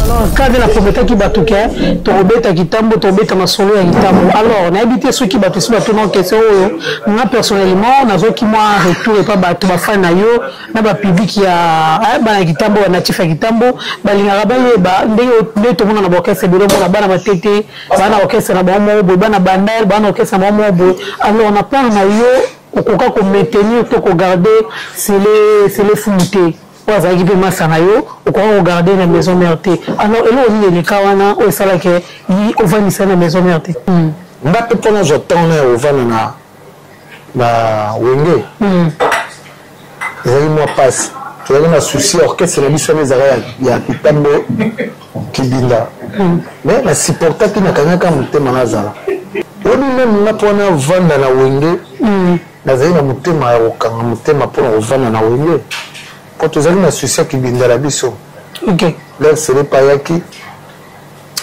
Alors kade na prometaki bato ke tokobeta kitambo, tokobeta masolo ya kitambo. Alors nayebi te soki bato esi batuna question oyo. Nga personnellement nazwaki mwa retour epa bato bafani na yo na bapublic ya bana kitambo, banatif ya kitambo, balingaka bayeba ndenge nde tomona na baorchestre ebele, omona bana Matete bana orchestre na bango moko boye, bana Bandal bana orchestre na bango moko boye. Alors na part na yo, okoka komaintenir to kogarder Sele Fumu te, oyo azalaki mpe masa na yo, okoka kogarder na Maison Mère te. Alors eloko nini eleka wana oyo esalaki yi ovandisa na Maison Mère te? Nga mpe mpo nazwa ntango na ya kovanda na Wenge, ezalaki mwa mpasi. Tozalaki na souci ya orchestre na biso wana, ezalaka ya Kitambo Kibinda, mais nasupportaki, nakangaka motema, nazala oyebi même nga mpo wana vanda na Wenge. Nazali na motema ya kokanga motema mpona kovanda na Wenge mpo tozali na souci ya Kibinda na biso. L'heure Selepa ayaki,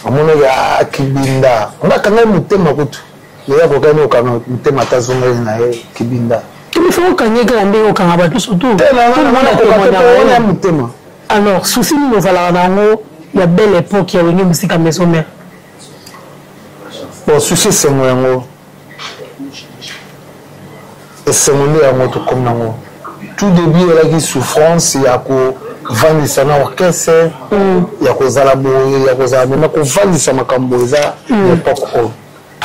amonaki a Kibinda, nga akangaki motema kutu, ye akokaki kokanga motema ata azongaki na ye Kibinda. Il faut okangi kaka ndenge okanga bato surtout. Wana motema. Alors souci nini ozalaka na yango ya belle époque ya Wenge Musica Maison Mère? Bon, souci, esengo yango, esengo nde yango tokomi nango. Tout début elaki souffrance ya kovandisa na orchestre, ya kozala boye, ya kozala mema kovandisa makambo eza na époque oyo.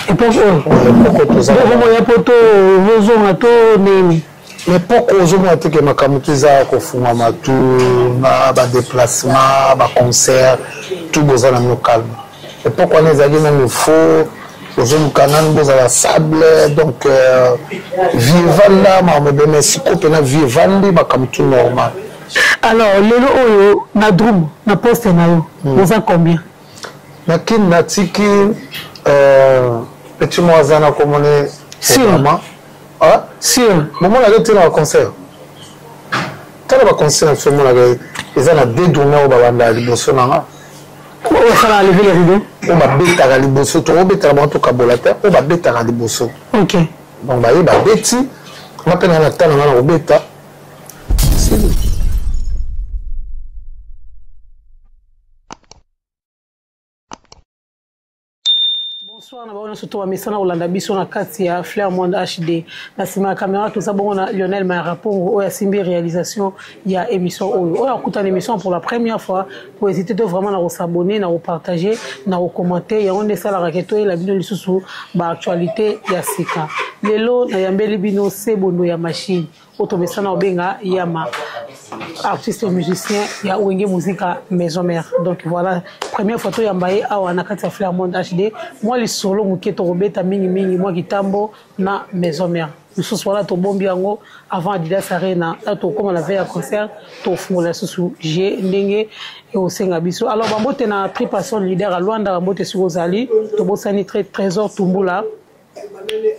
Époque oyo? Époque oyo toza. Okomoya po to ozonga to nini? L'époque oyo ozomona te ke makambo to eza kofungwama, tu na badéplacement, baconcert, tout boza na mino calme. Époque wana ezalaki nanu faux, ozoluka nanu bozala sable, donc vie evanda, makambo ebele. Mais sikoyo mpena vie evandi, makambo tout normal. Alors lelo oyo na drum na poste na yo, oza combien? Na Kini natiki petit moko aza na komone. Sur. Ah? Sur. Bomonaka te na baconcert, tala baconcert na biso, omonaka eza na deux drummer oyo babandaka liboso na nga. Oyo asalaka lever le rideau. Oyo babetaka liboso, tokobetaka bango, tokabola te, oyo babetaka liboso. Donc baye babeti, nga mpe na na tala nga na kobeta. Bonsoir na bango nyonso to bamesana kolanda biso na kati ya Flair Monde HD. Na nsima ya caméra toza bongo na Lionel Mayarapongo oyo asimbi réalisation ya émission oyo. Oyo akutana émission pour la première fois, kohésiter te vraiment na kos'abonner, na kopartager, na kocommenter. Yango nde esalaka ke toyela bino lisusu baactualité ya sika. Lelo nayambeli bino Sebondo ya machine oyo tomesana kobenga Yama, artiste musicien ya Wenge Musica Maison Mère. Donc voilà, première fois toyamba ye awa na kati ya Flair Monde HD. Mwa lisolo moke tokobeta, mingimingi mwa kitambo na Maison Mère. Lisusu wana tobombi yango avant Adidas Arena na tokóma na veille ya concert, tofungola lisusu g ndenge ekosenga biso. Alors bambote na Tripason, leader ya Lwanda, bambote soki ozali. Tobosani Trésor Tumbula,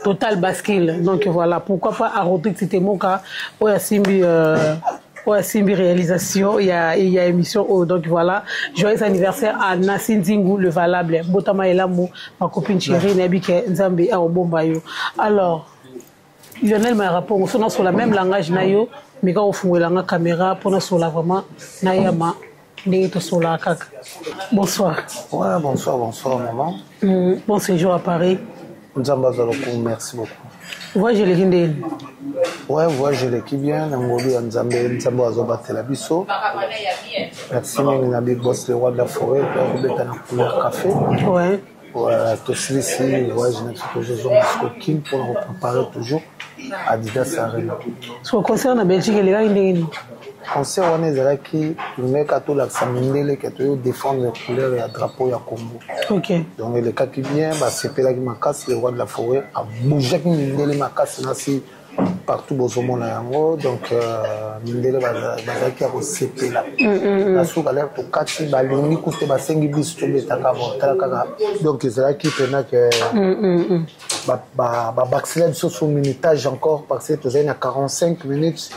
Total Bascule. Donc voilà, pourquoi pas à Rodrigue Titemoka oyo asimbi oyo asimbi réalisation ya émission oyo. Donc voilà, joyeux anniversaire à Nasi Nzingu le valable, mbotama elamu ma copine chérie, nayebi ke Nzambe aobomba yo. Alors Lionel Mayarapongo, so nasola même langage na yo, meka kofungolanga caméra mpo nasola vraiment na Yama ndenge tosolaka kaka. Bonsoir. Ouais, bonsoir, bonsoir maman. Bon séjour à Paris. Nzambe azwa lokumu, merci beaucoup. Voyage eleki ndeni? Ouais, voyage eleki bien na ngolu ya Nzambe. Nzambe azobatela biso. Merci mingi na big boss, le roi de la forêt, mpe akobeta na couleur café. Ouais, tosilisi voyage na biso, tozozonga siko Kin mpona kopréparer toujours Adidas Arena. So concert na Belgique elekaki ndenge nini? Concert wana ezalaki tumeka tolakisa mindele ke toyo défendre couleur ya drapeau ya Congo. Donc elekaki bien, basepelaki makasi. Le roi de la forêt abougeaki mindele makasi nasi partout, bozomona yango. Donc mindele bazalaki ya kosepela. Na suka l'heure tokati, balingi kute basengi biso tobetaka botala kaka. Donc ezalaki mpena ke babakisela biso so minutage encore, parce que tozali na 45 minutes,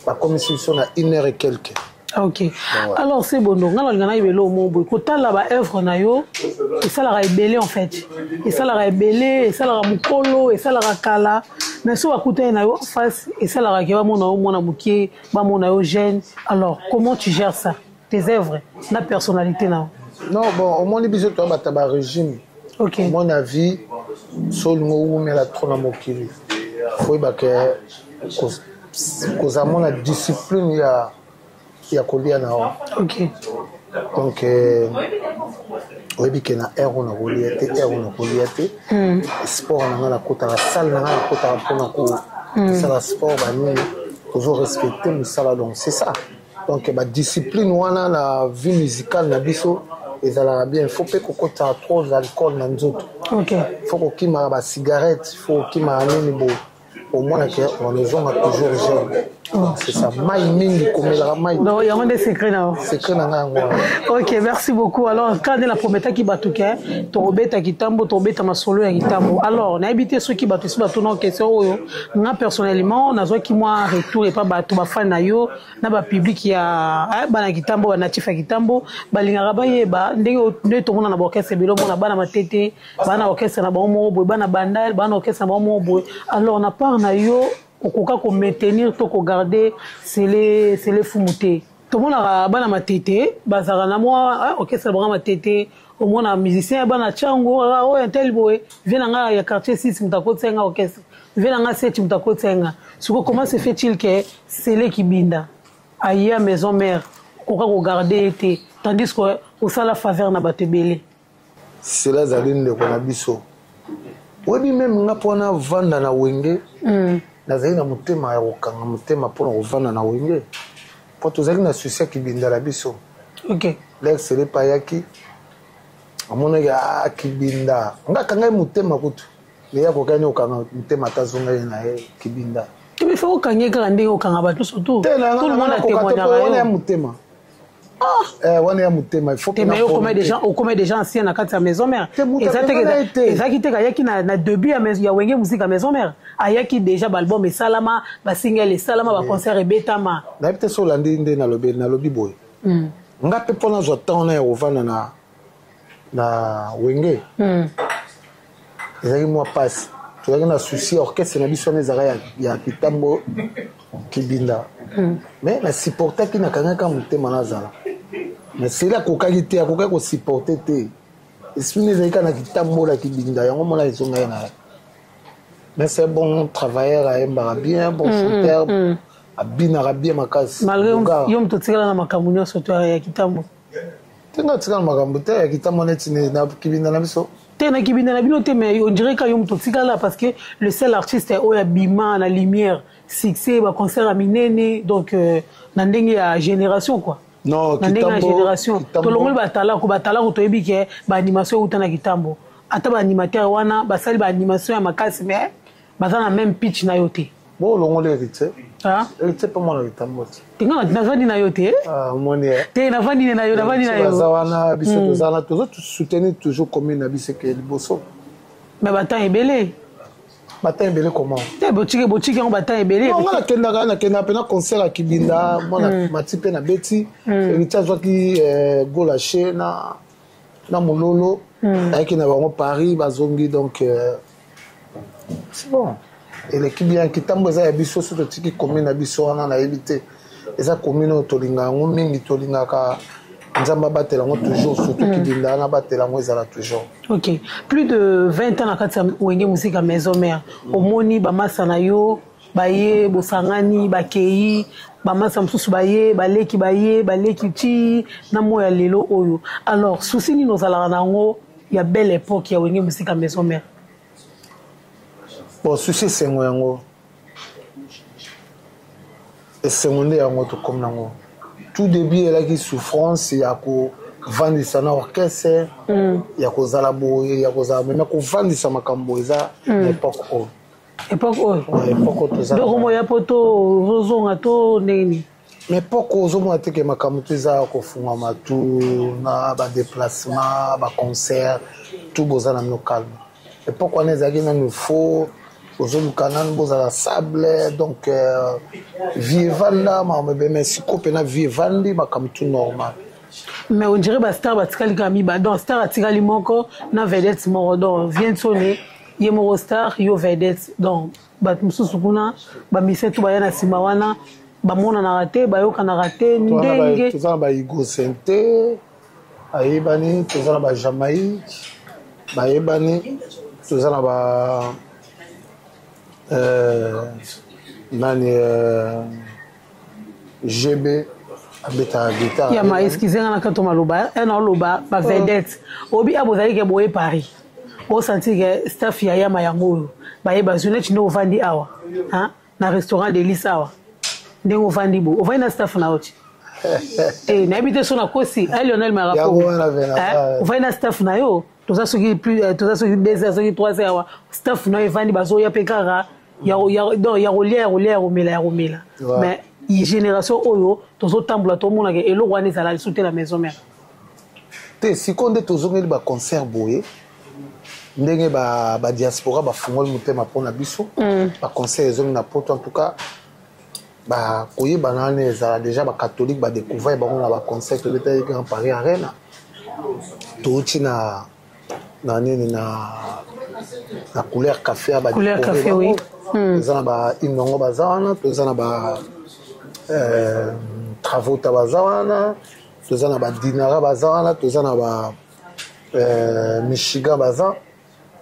bakomisi biso na une heure et quelque. Ok. Ouais. Alors c'est bon, nga nalinga nayeba eloko moko boye. Kotala baœuvre na yo, esalaka ebele, en fait esalaka ebele, esalaka mokolo, esalaka kala, mais so bakutani na yo face, esalaka ke bamona yo mwana moke, bamona yo jeune. Alors comment tu gères ça, tes œuvres na personnalité na yo? Non, bon, omoni biso toya bato ya barégime. Omoni na vie, so olingi owumela trop na mokili, faut oyeba ke kozala mona discipline ya kolia na yo. Donc oyebi ke na heure oyo nakolia te, heure oyo nakolia te. Sport na ngai, nakotaka salle na ngai, nakotaka mpona kosala sport, banini, ozo respecte mosala. Donc c'est ça. Donc badiscipline wana na vie musicale na biso ezalaka bien. Faut mpe kokotaka trop l'alcool na nzoto. Faut kokimaka bacigarette, faut kokimaka nini boye, omona ke on ozonga toujours jeune. C'est ça, mai mingi, komelaka mai. Donc yango nde secret na yo? Secret na ngai yango wana. Ok, merci beaucoup. Alors, kaka nde naprometaki bato ke tokobeta kitambo, tokobeta masolo ya kitambo. Alors, nayebi te soki bato esi batuna question oyo. Nga personnellement nazwaki mwa retour epa bato, bafani na yo na bapublic ya bana kitambo, banatif ya kitambo, balingaka bayeba ndenge nde tomona na baorchestre ebele, omona bana Matete bana orchestre na bango moko boye, bana Bandal bana orchestre na bango moko boye. Alors, na part na yo, okoka komaintenir to kogarder Sele Fumu te? Tomonaka bana Matete bazalaka na mwa orchestre na bango Matete, omona musicien ya bana Tshangu oyo intel boye, vie na nga ya quartier 6 moto akotisa nga orchestre, vie na nga 7 moto akotisa nga. Siko comment se fait-il que Sele Kibinda aya maison mère, okoka kogarder ye te, tandis que osala faveur na bato ebele? Sele azali ndeko na biso. Oyebi, même nga mpo wana vanda na Wenge, nazali na motema ya kokanga motema mpona kovanda na Wenge, mpo tozalaki na susi ya Kibinda na biso. L'heure Sele mpe ayaki, amonaki a Kibinda, nga akangai motema kutu, me ye akokani okanga motema ata azonga ye na ye Kibinda. Te, faut okange kaka ndenge okanga bato, surtout tout le monde atémoignaka. Wana ya motema, wana ya motema, il faut. Te, mais okoma déjà ancien na kati ya maison mère. Ezalaki te ayaki na début ya Wenge Musique Maison Mère, ayaki déjà baalbum esalama, basingle esalama, baconcert ebetama. Nayebi te so olandi nde nalobi boye. Nga mpe mpo nazwa temps na ya kovanda na Wenge, ezalaki mwa mpasi. Tozalaki na souci orchestre na biso wana ezalaka ya kitambo Kibinda, mais nasupportaki, nakangaka motema nazala. Mais Sele akokaki te, akokaki kosupporter te. Esprit nde ezalaki kaka na kitambola Kibinda, yango mona ezonga ye na ye. Mais c'est bon travailleur, ayembaka bien, bon chanteur, abinaka bien makasi. Malgré yo moto otikala na makambo nyonso to ya kitambo. Te, nga atikala na makambo te ya kitambo neti na Kibinda na biso. Te, na Kibinda na bino te, mais on dirait ka yo moto otikala, parce que le seul artiste oyo abima na lumière, succès, baconcert ya minene, donc na ndenge ya génération quoi. Non. Na ndenge ya génération, tolongoli batalako. Batalako toyebi ke baanimation euta na kitambo, ata baanimateur wana basali baanimation ya makasi, mais baza na même pitch na yo te. Bo olongoli Héritier. Héritier mpe mwana kitambo te. Te, nga navandi na yo te. Omoni. Te, navandi na yo, navandi na yo. Baza wana, biso toza wana, tozo soutenir toujours commune na biso eke liboso. Mais batemps ebele. Batemps ebele comment? Te, botiki yango batemps ebele. Nga nakendaka mpena concert ya Kibinda, mwana mati mpe na beti. Héritier azwaki golache na mololo, ayaki na bango Paris, bazongi. Donc c'est bon, eleki bien. Kitambo eza ya biso. So totiki commune na biso wana, nayebi te, eza commune oyo tolingaka yango mingi, tolingaka Nzambe abatela yango toujours, surtout Kibinda wana, abatela yango, ezala toujours. Ok, plus de 20 ans na kati ya Wenge Musique Maison Mère, omoni bamasa na yo baye, bosangani, bakei, bamasa mosusu baye, baleki baye, baleki ti na moi ya lelo oyo. Alors, souci nini ozalaka na yango ya belle époque ya Wenge Musique Maison Mère? Bon, souci, esengo yango, esengo nde yango tokomi nango. Tout début elaki souffrance ya kovandisa na orchestre, ya kozala boye, ya kozala boye, mais kovandisa makambo eza na époque oyo. Époque oyo? Époque oyo toza. Donc omoya po to ozozonga to ndenge nini? Mais époque oyo ozomona teke makambo to eza kofungwama, tu na badéplacement, baconcert, tout, boza na bino calme. Époque wana ezalaki nanu faux, ozoluka nanu bozala sable. Donc vie evanda, makambo ebele, mais sikoyo mpena vie evandi, makambo tout normal. Mais on dirait bastar batikali kaka miba, donc star atikali moko na vedette moko, donc Viensone ye moko star, yo vedette. Donc bato mosusu kuna, bamise to baya na nsima wana, bamonanaka te, bayokanaka te ndenge. Toza na baigosente. Ayebani, toza na ba Jamaïque, bayebani, toza na ba nani GB abetaka guitare. Yama, excuse nga na kato maloba, na oloba ba vedette. Obi abozali ke boye Paris. Osanti ke staff ya Yama yango oyo. Bayeba zwi neti nde ovandi awa. Hein? Na restaurant de Lys awa. Ndenge ovandi bo. Ovandi na staff na yo ti. Eh, nayebi te so nakosi. Eh, Lionel Marapo. Yango wana vena. Eh, ovandi na staff na yo. Toza soki plus, toza soki 2 heures, soki 3 heures awa. Staff na yo evandi bazoya pe kaka ya donc ya kolia, ya kolia, ya komela, ya komela. Mais génération oyo tozotambola tomonaka eloko wana ezala lisusu te na maison mère. Te sikoyo nde tozongeli ba concert boye ndenge ba diaspora bafungoli motema mpona biso. Ba concert ezongi na poto, en tout cas ba koyebana wana ezala déjà ba catholique ba découvrir bango na ba concert tobetaki Grand Paris Arena. Touti na nini na couleur café ya ba couleur café, oui. Toza na ba inongo baza wana, toza na ba travaux ta baza wana, toza na ba dinara baza wana, toza na ba Michigan baza.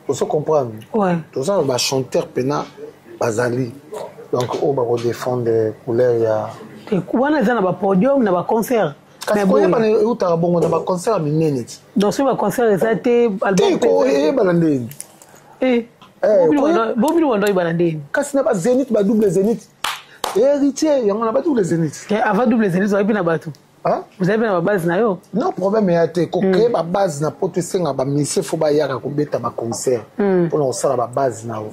Ozo comprendre? Ouais. Toza na ba chanteur pena bazali. Donc oyo bako défendre couleur ya Te, wana eza na ba podium na ba concert. Kasi koyebana eutaka bongo na ba concert ya minene ti. Donc soki ba concert eza te, album te, koyebana ndeni. Eh. Bobino bando oyebana ndeni. Kasi na ba zénith, ba double zénith. Héritier, yango na ba double zénith. Eh, avant double zénith, oyebi na bato. Hein? Vous avez la base na yo? Non, problème ya te. Ko créer ba base na poto esenga ba musicien faut ba yaka ko beta ba concert. Pona kosala ba base na yo.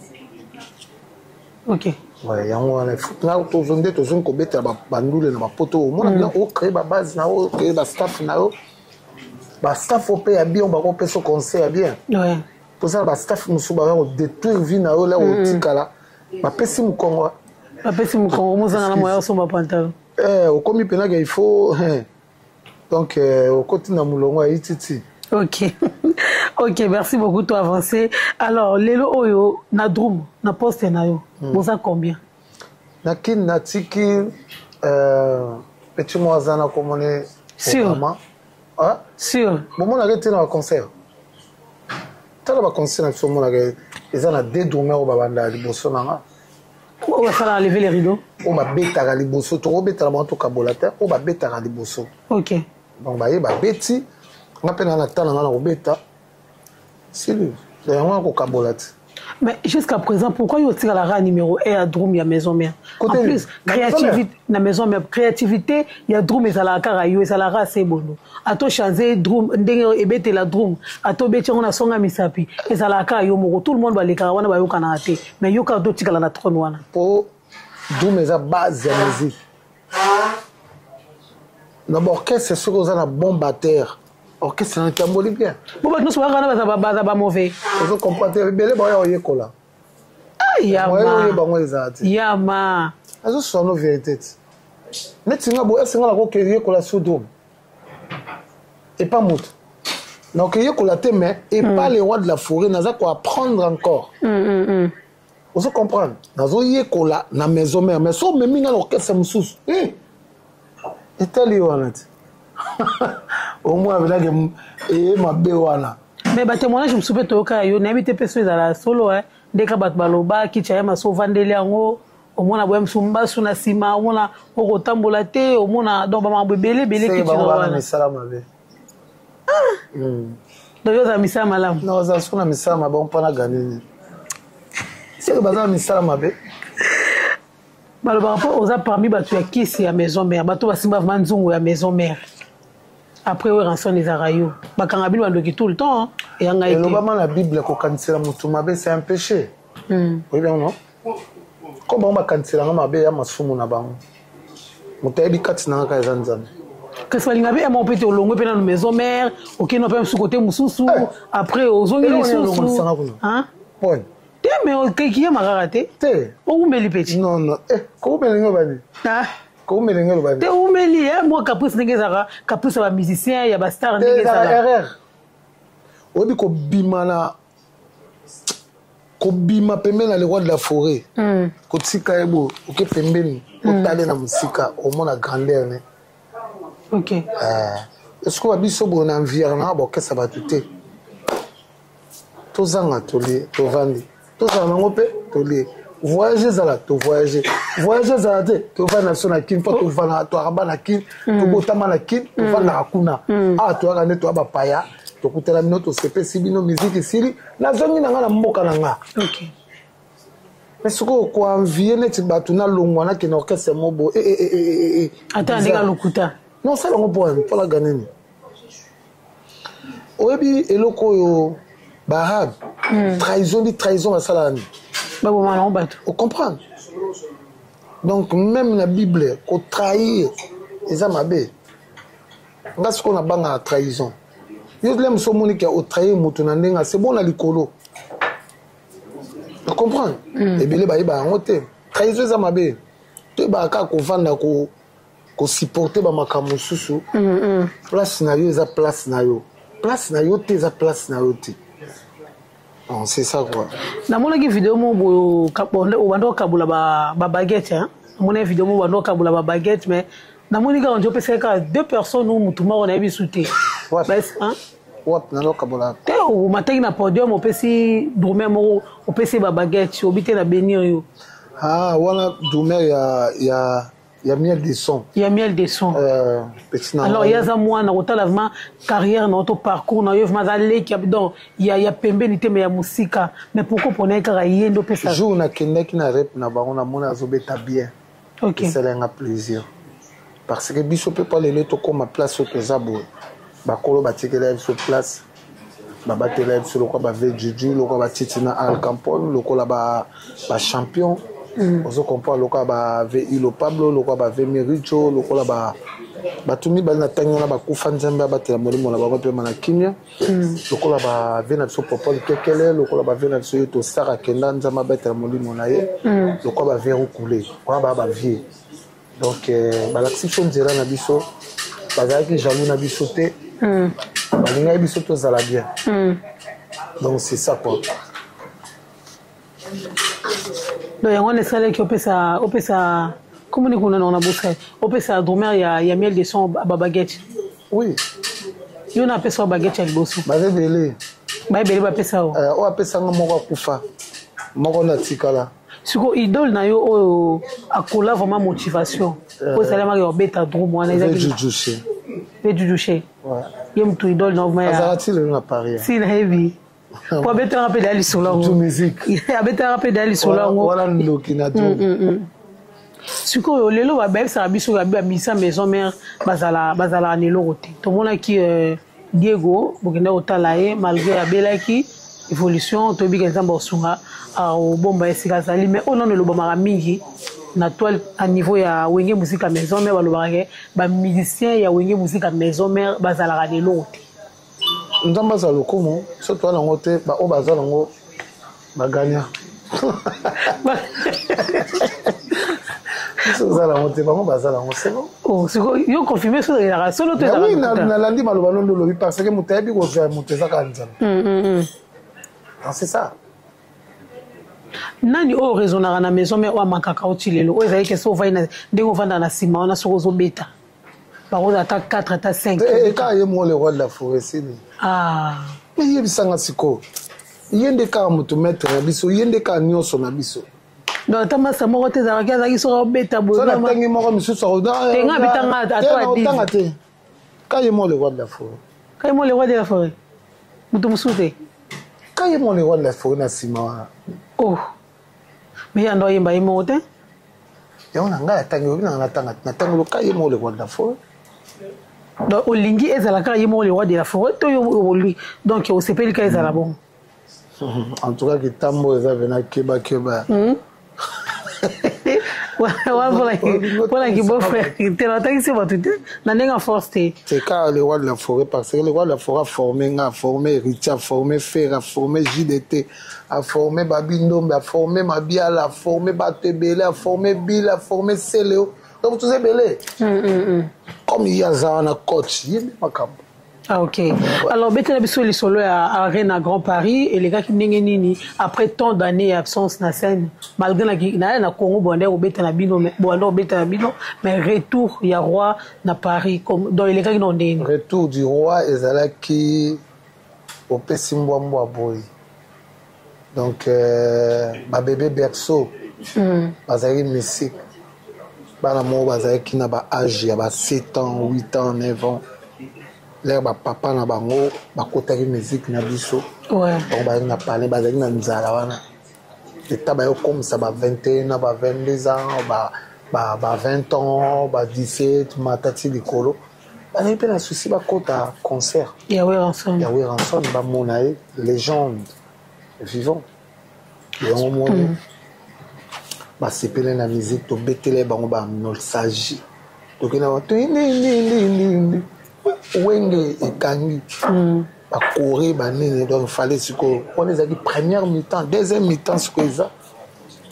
OK. Ouais, yango wana faut na tozo nde tozo ko beta ba bandule na ba poto. Omona na o créer ba base na yo, créer ba staff na yo. Ba staff o pe ya bien, ba ko pesa conseil ya bien. Ouais. Toza ba staff musu ba ko détruire vie na yo là otikala. Ba pesi mukongo. Ba pesi mukongo mozanga na moya osomba pantalon. Eh, okomi pena ke il faut, hein. Donc okoti na mulongo ya ititi. OK. OK, merci beaucoup toi avancer. Alors lelo oyo na drum na poste na yo. Boza combien? Na kin na tiki petit moi zana komone. Sûr. Hein? Sûr. Bon, on a été dans le concert. Tala ba concert na biso mona ke eza na deux drummers oyo babanda liboso na nga. Oyo basalaka lever les rideaux. Oyo babetaka liboso, tokobetala bango tokabola te, oyo babetaka liboso. OK. Donc baye babeti, nga mpe na na tala nga na kobeta. Sili, yango na kokabola te. Mais jusqu'à présent, pourquoi yo tika la numéro 1 à drum ya maison mère? Côté en plus, na maison créativité mère. na maison mère, créativité ya drum ezala kaka yo ezala ra se bono. Ato changer drum ndenge ebete la drum, ato beti ngo na songa misapi, ezala kaka yo moko. Tout le monde ba leka wana ba yoka na te. Mais yo ka to tika la na trône wana. Po drum eza base ya musique. Na ba orchestre soki oza na bon batteur, orchestre na tamboli bien. Bo bato nyonso bakaka na baza ba mauvais. Ozo comprendre te, ebele baoya koyekola. Ah, yama. Moyen oyeba yango ezala te. Yama. Azo solo vérité te. Neti nga boye, est-ce nga nakoki koyekola sur drum? Et pas moto. Donc yekola te, mais et pas les rois de la forêt, naza ko apprendre encore. Ozo comprendre? Nazo yekola na maison mère, mais so memi nga na orchestre mosusu. Eh! Etali wana te. Au moins avec et mabe wana. Mais ba témoignage mosusu pe toyoka yo, nayebi te pe so ezala solo, hein. Ndeka bato baloba kicha ya maso vandeli yango, omona boye mosusu mbasu na nsima, omona okotambola te, omona donc ba mambo ebele ebele Seke kicha bango bana wana. misala mabe. Ah! Donc yo oza misala malamu. Non, oza so na misala mabe, on mpona gagner. Seke baza na misala mabe. Balobaka mpo oza parmi bato ya kisi ya maison mère, bato basimba vraiment nzungu ya maison mère. Après oyo rançon ezalaka yo. Bakanga bino bandoki tout le temps, hein, eya ngai te. Elobama na Bible kokanisela motu mabe, c'est un péché. Oyebi yango, non? Comme bango bakanisela nga mabe ya masumu na bango. Moto ayebi kati na nga kaka eza Nzambe. Kasi balinga mpe moko mpe te olongwe mpe nanu maison mère, okende mpe mosusu kote mosusu, après ozongi Eloko nini lisusu. olongolisanga kuna? Hein? Point. Te, mais okeki ye makaka te. Te. Oumeli pe ti. Non, non. Eh, koumeli ngo bani? Ah. Koumeli ngo bani? Te oumeli, eh, moi caprice ndenge ezalaka, caprice ya ba musicien, ya ba star Te, ndenge ezalaka ezalaka. erreur. Oyebi kobima na kobima pembeni na le roi de la forêt. Kotika ye boye, oke pembeni, otale na mosika, omona grandeur ne. Ok. Eh. Esiko babiso boye na enviaka nanga baorchestre bato te. Tozanga tolie, tovandi. Tozala nango mpe tolie. Voyage ezala, tovoyage. Voyage ezala te, tovanda na biso na Kin, mpo tovanda, toyaka na Kin, tobotama na Kin, tovandaka kuna. Awa toyaka nde toya bapaya, tokutana bino, tosepesi bino, miziki esili, nazongi na nga na mboka na nga. Mais sikoyo koenvie neti bato nalongwa nakende orchestre mobo ata ndenge lokuta. Non, osala yango mpo mpona ganini. Oyebi eloko oyo baarabe, trahison ndi trahison basalaka nini? Baboma nango bato. Ocomprendre? Donc même na Bible, kotrahir eza mabe. Nga sikoyo nabangaka trahison. Yo le mosu omoni ke otrahir moto na ndenge c'est bon na likolo. Ocomprendre? Ebele bayeba yango te. Trahison eza mabe. Toyebaka kaka kovanda, kosupporte bamakambo mosusu. Place na yo eza place na yo, place na yo te eza place na yo te. Bon, c'est ça quoi. Namonaki video moko boye, obanda okabola babaguette. Namonaki video moko obanda okabola babaguette, mais namoni kaka nti opesaki kaka deux personnes ou mutu moko, nayebi su te. Wapi nalokabola? Te, omataki na podium, opesi drummer moko, opesi babaguette, obi te na bénir yo. Ah, wana drummer ya Miel de Son. Ya Miel de Son. Petit na. Alors ye aza mwana kotala vraiment carrière na yo to parcours na yo, vraiment aza leki, donc ya pembeni te, mais ya mosika. Mais pourquoi mpona ye kaka ye nde opesa? Jour nakendaki na rep na bango, namoni azobeta bien. Esalenga plaisir parce que biso mpe pa lelo tokóma place oyo toza boye, bakolo batikela biso place, babatela biso lokola bave juju, lokola batiti na Al Campone, lokola bachampion. Ozo comprendre? Lokola bave Ilo Pablo, lokola bave Mirijo, lokola bato mibale na ntangi wana bakufa, Nzambe abatela molimo na bango mpe na kimia, lokola bave na biso Popol Kekele, lokola bave na biso ye tosara kenda, Nzambe abatela molimo na ye, lokola bave Rukule wana baa bavie. Donc balakisi biso nzela na biso, bazalaki jaloux na biso te, balingaki biso tozala bien. Donc c'est ça quoi. Donc yango wana esalaki opesa komoni kuna na bosa, opesa drummer ya Miel de Son babaguette? Oui. Yo na apesa baguette ya liboso? Baza ebele. Baebele bapesa yo? Oyo apesanga moko akufa, moko na tikala. Siko idole na yo oyo akola vraiment motivation oyo esalemaki ya obeta drum wana? Ezaki Jujuche. Ye motu idole na yo? Azala ti lelo na Paris. Si, nayebi po abetelaka mpe deya lisolo yango, abetelaka mpe deya lisolo yango. Wana ndoki na drum. Sikoyo lelo bayebisaka biso babi bamisa Maison Mère bazalaka na eloko te. Tomonaki Diego, bokenda kotala ye malgré abelaki, évolution. Toyebi ke Nzambe akosunga, akobomba esika azali. Mais oyo nano elobamaka mingi na toile à niveau ya Wenge Musica Maison Mère, balobaka ke bamusicien ya Wenge Musica Maison Mère bazalaka na eloko te. Nzambe aza lokumu. So toza nango te, baoyo baza nango baganya. Biso oza nango te, bango baza nango, c'est bon. Oh, yo confirme so ezalaka solo to? Oui, nalandi maloba nondo olobi parce que moto ayebi kozwa moto eza kaka Nzambe. Donc c'est ça. Nani oyo raisonnaka na Maison Mère, oyo amakaka oti lelo, oyo ezali ke so ovai ndenge ovanda na nsima wana, soki ozobeta bakozala ata 4 ata 5? Eka ye moko le roi de la forêt sini. Ah. Me yebisanga sikoyo, ye nde kaka moto maître na biso, ye nde kaka nyonso na biso. Donc ata masa moko te ezalaki, azalaki soki obeta boye? Natangi moko misusu. Tenga bitanga ata te, ka ye moko le roi de la forêt. Ka ye moko le roi de la forêt, moto mosusu te? Ka ye moko le roi de la forêt na nsima wana. Oh, mais ye ando ayemba ye moko te. Yango na ngai atangi obi nanga natanga, natangi loka ye moko le roi de la forêt. Donc olingi ezala kaka ye moko le roi de la forêt to yo olingi, donc osepeli ka ezala bongo? En tout cas kitambo eza pena kebakeba. Mpona beau-frère te, natangisi bato te na ndenge ya force te. C'est kaka le roi de la forêt parce que le roi de la forêt a formé nga, a formé Héritier, a formé Fer, a formé JDT, a formé Babi Ndombe, a formé Mabiala, a formé bato ebele, a formé Bill, a formé Seleo. Donc toza ebele. Comme ye aza wana coach, ye nde makambo. Ah, ok. Alors, betela biso lisolo ya Arena Grand Paris elekaki ndenge nini après tant d'années ya absence na scène, malgré na na Congo bwanda kobeta na bino, bwanda kobeta na bino, mais retour ya roi na Paris comme donc elekaki na ndenge. Retour du roi ezalaki opesi mbwa mbwa boye. Donc ba bébé berceau bazalaki musique, bana moko bazalaki na ba âge ya ba 7 ans, 8 ans, 9 ans, l'heure bapapa na bango bakotaki musique na biso. Bango bazalaki na palais, bazalaki na nzala wana. Eta bayokomisa ba 21 na ba 22 ans, ba 20 ans, ba 17, mata ti likolo, bazalaki mpe na souci bakota concert ya Werrason. Ya Werrason, bamona ye légende vivant. Yango moni basepele na musique, tobetele bango ba nostalgie, tokende bango tindindindindi, wenge ekangi bakore banini. Donc fallait sikoyo wana ezalaki première mi-temps, deuxième mi-temps sikoyo eza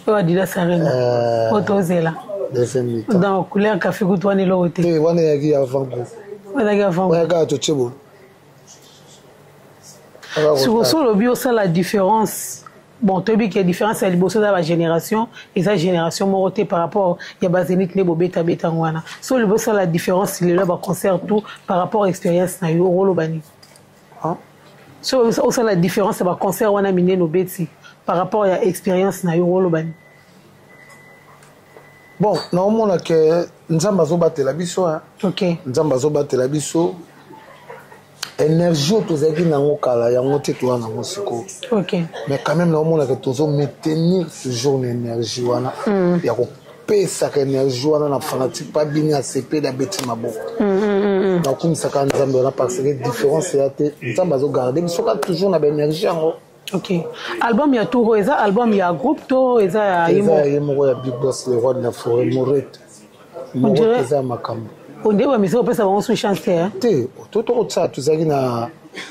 Oyo Adidas Arena oyo tozela. Deuxième mi-temps. Donc couleur café kutu wana eloko te. Te, wana eyaki avant goût. Ezalaki avant. Wana kaka totie boye. Sikoyo so olobi osala différence, bon, toyebi ke différence ya liboso eza bagénération, eza génération moko te par rapport ya bazénith nde bobetabeta yango wana. So olobi osala différence lelo ya baconcert tout par rapport à expérience na yo, okoloba nini? Hein? So osala différence ya baconcert wana minene obeti par rapport ya expérience na yo, okoloba nini? Bon, naomona ke Nzambe azobatela biso, hein. Nzambe azobatela biso. Énergie oyo tozalaki nango kala, yango te toza nango sikoyo. Mais quand même naomona ke tozo maintenir toujours na énergie wana ya kopesaka énergie wana na fanatique pa bini asepeli, abeti maboko. Nakumisaka Nzambe wana parce que différence eya te, Nzambe azogarde biso kaka toujours na baénergie yango. Ok, album ya tour oyo eza album ya groupe to eza ya ye? Eza moko? Ya ye moko, ya Big Boss, le roi de la forêt, Morete. On dirait- Morete eza ya makambo. Onde bamisa kopesa bango su chance te, hein? Te, to tokotisaka, tozalaki na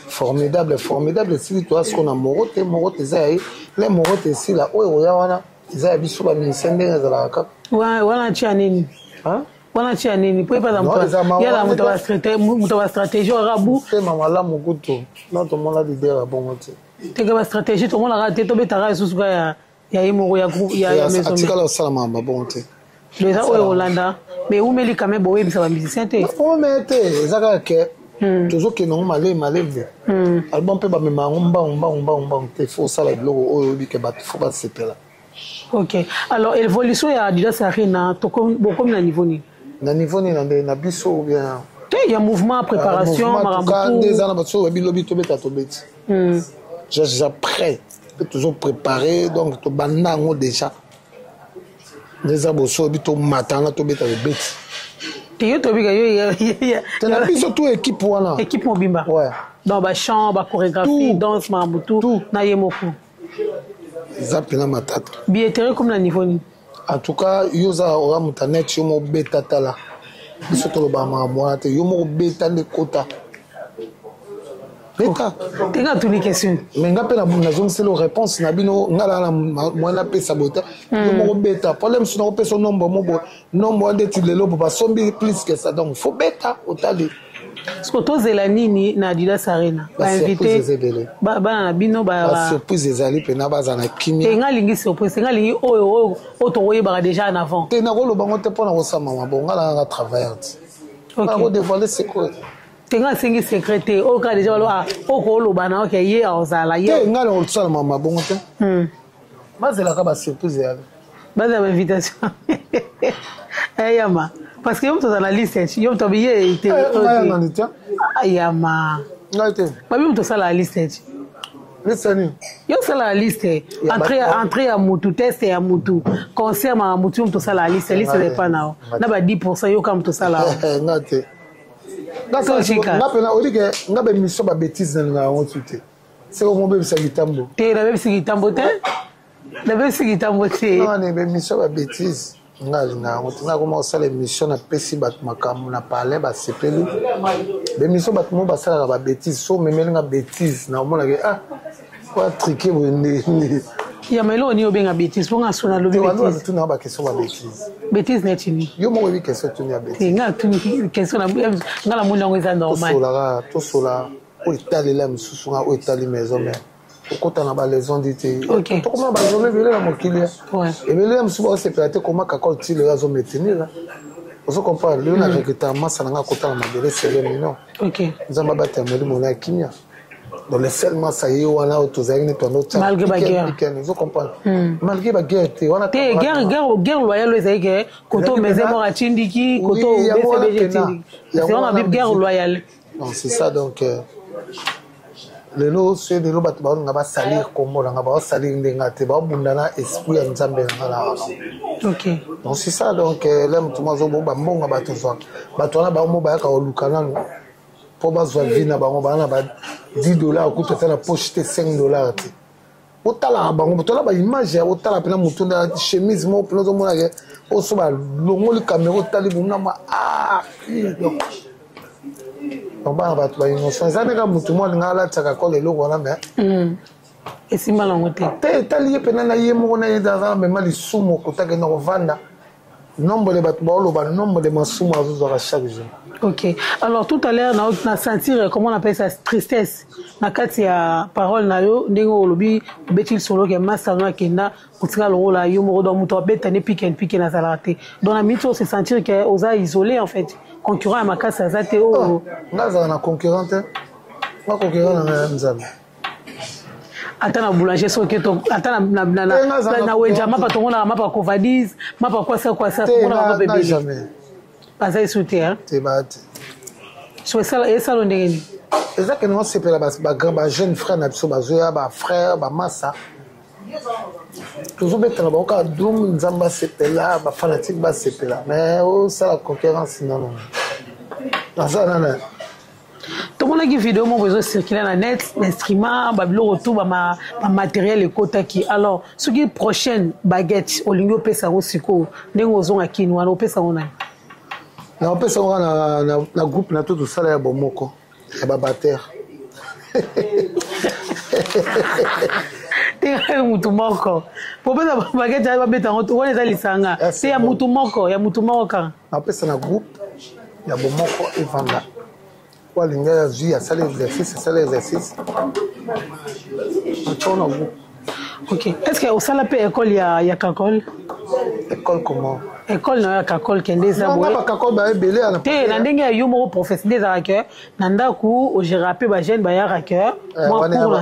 Formidable, Formidable esili, toza siko na Morote. Morote eza ya ye, le Morote esila, oyo oya wana eza ya biso bamusicien, ndenge ezalaka kaka. Wana tia nini? Hein? Wana tia nini po epaza? Non, eza Yala moto ya bastratégie orabu. Tema malamu kutu na tomona leader ya bongo te. Teke bastratégie tomonaka te, tobetaka lisusu ka ya ye moko ya groupe ya maison. Atikala kosala makambo bongo te. Donc eza oyo kolanda, mais ewumeli quand même, boyebisa bamusicien te. Ome te, eza kaka ke tozokende yango malembe malembe. Album mpe bamema yango mbangu mbangu mbangu mbangu te, faut osala biloko oyo oyebi ke bato faut basepela. Ok, alors évolution ya Adidas Arena, bokomi na niveau nini? Na niveau nini? Na nde na biso ou bien? Te, ya mouvement, préparation. Nde Makambo. eza na bato soki babi lobi tobeta, tobeti. Déjà prêt mpe toujours préparé, donc tobanda yango déjà, nde eza boso oyebi tomata wana, tobeta, tobeti. Te, yo tobika yo. Te, na biso tout, équipe wana. Équipe mobimba. Ouais. Donc bachant, bachorégraphie, Tout. danse, makambo tout. Tout. Na ye moko. Eza mpena matata. Billetterie komi na niveau nini? En tout cas, yo oza oza moto neti yo moko, beta tala. Biso tolobaka makambo wana te, yo moko beta nde, kota, beta. Te, nga tuni question. Mais nga mpe nazongiseli réponse na bino. Nga na moyen napesa boye te, yo moko beta. Problème so nakopesa nombre mo boye, nombre wana ndeti lelo bo basombi plus que ça, donc faut beta otali. Parce que tozela nini na Adidas Arena? Basurprise eza ebele. Bana na bino Basurprise ezali mpena, baza na te. Kimia. Nga alingi surprise, nga alingi oyo tokoyebaka déjà en avant. Te, nakoloba ngo te mpo na kosama mabo. Nga nanganga travailleur te, nakodévoile secret. Te, nga asengi secret te, oyo kaka déjà balo, ah, oyo kooloba na oke ye aozala ye. Te, ngai nakosala mabongo te, bazelaka basurprise eyali. Bazala bainvitation eyama parce que yo moto oza na liste, yo moto abi ye te. Ngai te. Ayama. Ngai te. Babi moto osala liste ti. Liste nini? Yo osala liste, entrée ya mutu, test ya mutu, concert, maka mutu. Yo moto osala liste, liste epa na yo na ba 10, yo ka moto osala. Nga te, nga mpena oyebike nga baémission babétise nalinga yango tu te, seko mobebisa kitambo. Te, nabebisi kitambo te, nabebisi kitambo te. Nani baémission babétise nga alinga yango te. Nga koma kosala émission, napesi bato makambo na parle, basepeli. Baémission bato mo basalaka babétise, so omemeli nga bétise, naomonake ah oya trike boye ndenge. Ya ma eloko nini obenga bêtise mpo nga so nalobi bêtise? Tuna ba question ba bêtise. Bêtise neti nini? Yo moko oyebi question tuni ya bêtise. Nga tuni question nga namoni yango eza normal. Tosolaka, tosola oyo etalela mosusu, nga oyo etali maison mare okota na balaison di te. Tokoma bazoma ebele na mokili, ebele ya mosusu baosepela te. Koma kaka ti lelo azomaintenir, ozo comprendre? Lelo na regreta masa na nga akota na mabele sele mino. Nzambe abatela molimo na ya kimia. Donc le seul masa ye wana oyo tozalaki neti wana. Malgré baguerre. Ozo comprendre? Malgré baguerre te wana. Te, guerre loyale ezali ke koto meze moko atindiki koto BCBG etindiki, c'est wana guerre loyale. Donc c'est ça. Donc lelo soki lelo bato baolinga basalir kombo nanga, baosalir ndenge te, baobunda na esprit ya Nzambe na nga na wana. Donc c'est ça. Donc le motu mo azobo bambonga bato zwaka bato wana bango bayaka koluka nanu mpo bazwa vie na bango. Baa na ba 10 $, okuta ata na poche te 5 $ te. Otalaka bango, tala baimage ya otala mpena motu na chemise moko mpena ozomonake oso balongoli kamera, otali bomona ma donc bana bato bainnocent eza ndeka motu moko alinga alatisaka kole eloko wana me Esimba nango te. Te, etali ye mpena na ye moko na ye aza mema lisumu okotaki na kovanda nombre de bato baoloba nombre de masumu azozwaka chaque jour. Ok, alors tout à l'heure na, na sentir, comment on appelle ça, tristesse na kati ya parole na yo, ndenge olobi obeti lisolo ke masano akenda kotika lokola yo moko. Donc moto abeta ne pique pique nazalaka te. Donc na miniti ose sentir ke oza isolé en fait, concurrent ya makasi aza te oyo. Nga azala na concurrent te. Nga concurrent na ngai ya Nzambe. Ata na boulanger soki ata na wenja mapa, tomonaka mapa Covadis, mapa kwasa kwasa, tomonaka mapa ebele baza esu te. Te, baa te. So esalo ndenge nini? Eza kende osepela bajeune frère na biso bazoya, bafrère bamasa tozobetana bango kaka dum. Nzambe asepela, bafanatike basepela, mais osala concurrence nano naza nana. Tomonaki video moko ezocircule na net, instrument, babiloko tu, bamatériel ekotaki. Alors soki prochaine baguette olingi opesa yango sikoyo, ndenge ozonga kini wana, opesa yango nani? Na opesa yango na groupe na to tosala ya bomoko ya babatere. Tikali mutu moko popesa baguette ayo babeta yango wana, eza lisanga te, ya mutu moko, ya mutu moko kaka. Napesa na groupe ya bomoko evanda po alingi azwi asala exercice, asala exercice atyo na groupe. Ok, est ce que osala mpe école ya kakol? École comment? École na yo ya kakol kende eza boye. Bakakol baebele. Te, na ndenge ya yo moko professeur nde ezalaka ke na ndako ogéra mpe bajeune bayaka ke.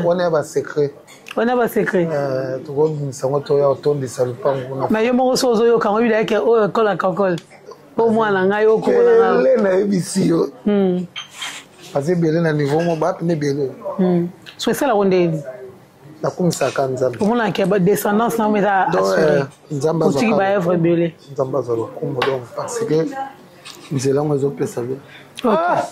Wana ya basecret. Wana basecret. Tokobimisa yango, toya otondisa lupango. Na yo moko so ozoyoka yango bidayake oyo école ya kakol po mwana ngai okola nayebisi yo baza ebele na niveau mo bapene ebele. So esalako ndeni? Nakumisaka Nzambe. Omonaka badescendance na eza assuré, otiki baœuvre ebele. Nzambe azwa lokumu, donc parce que nzela yango ezopesa bien. Ah.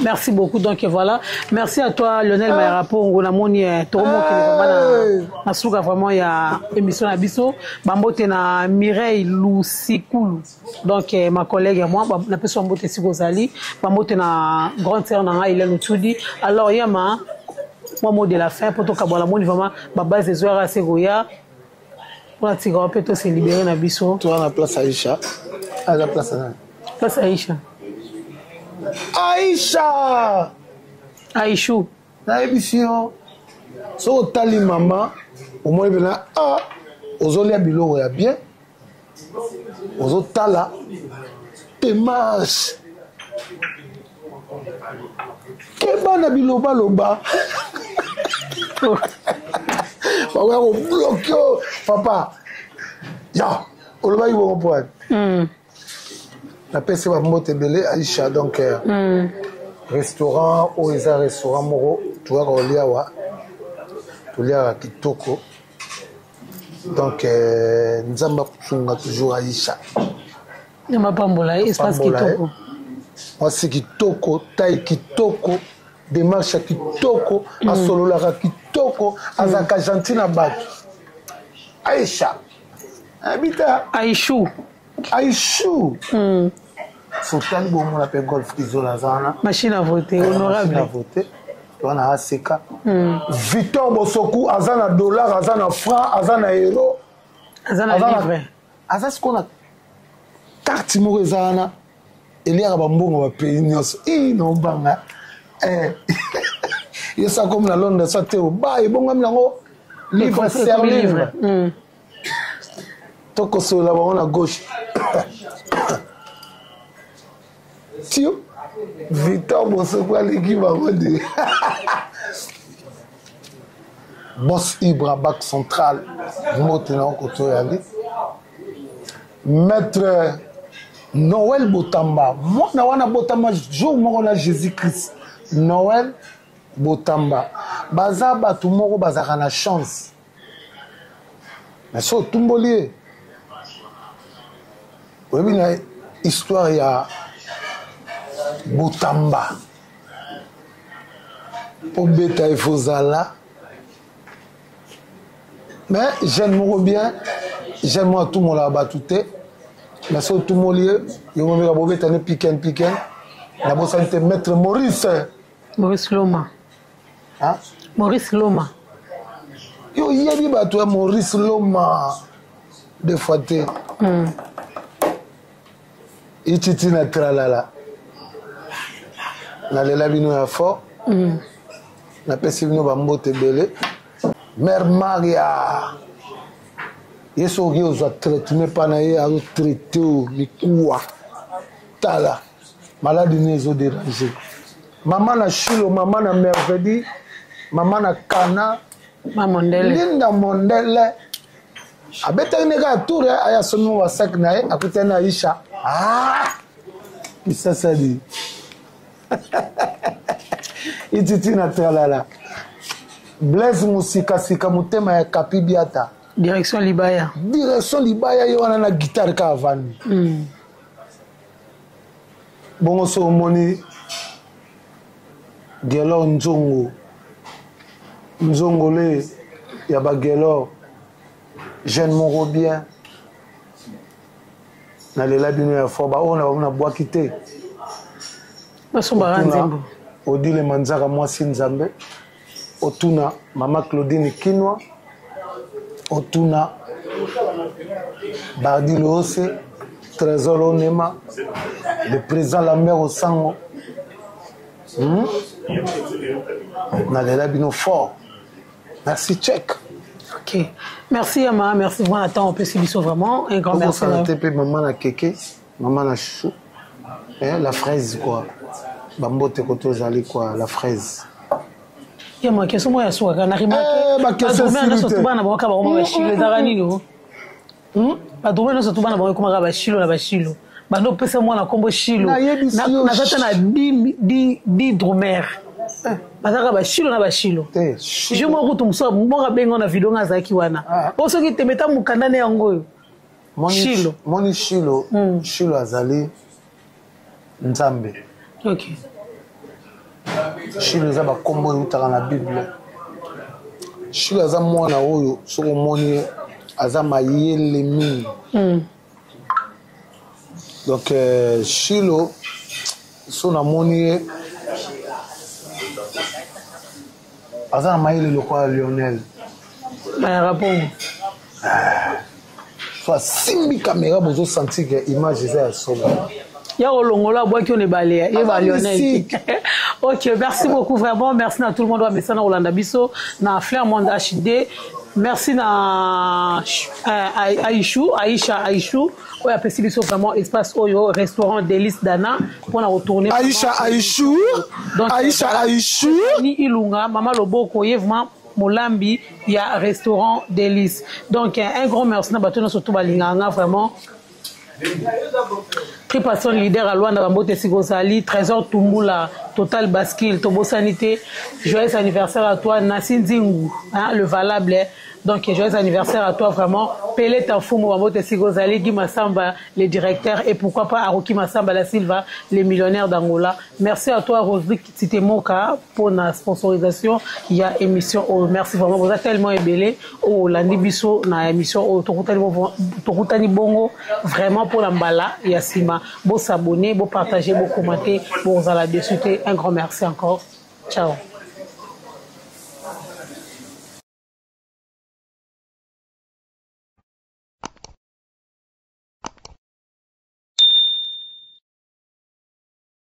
Merci beaucoup. Donc voilà. Merci à toi, Lionel ah. Mayarapongo. Namoni tokomokende vraiment na na suka vraiment ya émission na biso. Bambote na Mireille Lusikulu. Donc ma collègue et moi, na peso bambote siko ozali. Bambote na grande sœur na ngai Hélène Otudi. Alors yama moi mot de la fin pour tokabola moni vraiment ba base ezoyaka se koya mpona tika wa mpe tose libérer na biso. Toza na place Aisha, aza place nani? Place Aisha. Aisha. Aishu. Nayebisi yo, soki otali mama, omoni mpena a ozolia biloko ya bien, ozotala démarche, keba na bilobaloba, bakoya kobloke yo. Papa ya olobaki bongo mpo wani. Napesi bambote ebele Aisha. Donc restaurant oyo eza restaurant moko toyaka kolia awa, toliaka kitoko. Donc Nzambe akosunga toujours Aisha. Mapambola espace kitoko. Mwasi kitoko, tai kitoko, démarche ya kitoko, asololaka kitoko, azalaka gentil na bato. Aisha nayebi te. Aishu. Aishu. Sotali bomona mpe golf kizola aza wana. Machine à voter, honorable. Machine à voter. Wana aseka. Victor Bosoku aza na dollar, aza na franc, aza na euro, aza na livre, aza sikoyo na carte moko eza wana eliaka bambongo bapays nyonso. I nobanga eh. Ye sa komi na Londres sa te ba ebongami nango livre sterling. Tokosolola bango na gauche tio. Victor Bosoko aleki bango de Boss Ibra, Bac Central, mbote na okoto yali Maître Noël Botamba, mwana wana botama jour moko na Jésus Christ. Noël Botamba, baza bato moko bazalaka na chance, mais so otumboli ye, oyebi na histoire ya Botamba, mpo beta efozala. Mais jeune moko bien, jeune moko atumolaka bato te, mais so otumoli ye, yo momeka bobetani piken piken. Nabosani te Maître Maurice. Maurice Loma. Hein? Maurice Loma. Yo oyebi bato ya Maurice Loma deux fois te. Ititi na tralala, nalela bino ya fort. Napesi bino bambote ebele. Mare Maria, ye soki ozwa traitement mpa na ye, azotraite o mikuwa, tala maladi nini ezoderange mama na Shilo, mama na Mervedi, mama na Kana. Mondele. Linda Mondele abetaki ne kaka tour, aya asomi mo basak na ye, akutani na Aisha. Ah! Kisasadi ititi na tralala. Blaise Mosikasika, motema ya Kapi Biata. Direction Libaya. Direction Libaya, ye wana na guitare kaka avandi. Bongo so omoni Gelor Nzongo, Nzongole ya bagelor, jeune moko bien, nalela bino ya fort. Baoyo na bango nabwaki te. Basombaka nzembo. Odile Manzaka, mwasi Nzambe, otuna mama Claudine Kinwa, otuna Bardi Loose, Trésor Onema, le président Lambert Osango. Nalela bino fort. Merci, check. Ok, merci Yama, merci vraiment. Attends, on peut se vraiment un grand merci. Okosala te mpe mama na Keke, mama na Chou, eh, la fraise quoi, bambote koto ozali quoi, la fraise. Yama, question moko ya suka na Eh, ba question remarque nyonso esili te. tu bana bango kaka bango bashilo, ezalaka nini o? Badrome nyonso tu bana bango ekomaka bashilo na bashilo, bando opesa mwana nkombo Shilo. Nayebisi yo. Naza ta na di drumer, bazalaka bashilo na bashilo. Te. Jour moko kutu mosusu moko abenga na video nga azalaki wana. Ah. Po soki tembe ta mokanda ne yango oyo. Shilo. Moni Shilo. Shilo azali Nzambe. Shilo eza bakombo eutaka na Bible. Shilo aza mwana oyo soki omoni ye aza mayele mingi. Donc Shilo, so namoni ye aza na mayele lokola Lionel. Bayaka pongo. So asimbi caméra, bozosentir ke image eza ya solo. Ya kolongola abwaki ono ebale ye ba Aza Lionel. mystique. Ok, merci beaucoup vraiment. Merci na tout le monde oyo amesana kolanda biso na Flair Monde HD. Merci na Aishu, Aisha Aishu oyo apesi biso vraiment espace oyo, restaurant Délice Dana, mpona kotourner. Aisha Aishu. Donc, Aisha Aishu. Ni Ilunga, mama Loboko, ye vraiment molambi ya restaurant Délice. Donc un grand merci na bato nyonso to balingaka nga vraiment. Tripason leader à Luanda, bambote esika ozali. Trésor Tumbula, Total Bascule, tobosani te. Joyeux anniversaire à toi Nasi Nzingu, hein, le valable, hein. Donc joyeux anniversaire à toi vraiment. Pelé Tafumu, bambote esika ozali. Guy Massamba le directeur, et pourquoi pas Aroki Massamba la Silva, les millionnaires d'Angola. Merci à toi Roslik Titemoka pour la sponsorisation ya émission oyo. Merci vraiment, boza tellement ebele oyo olandi biso na émission oyo. Tokutani bongo vraiment pour la mbala ya nsima. Bosabonner, bopartager, bocommenter, bozala dessus te. Un grand merci encore, ciao.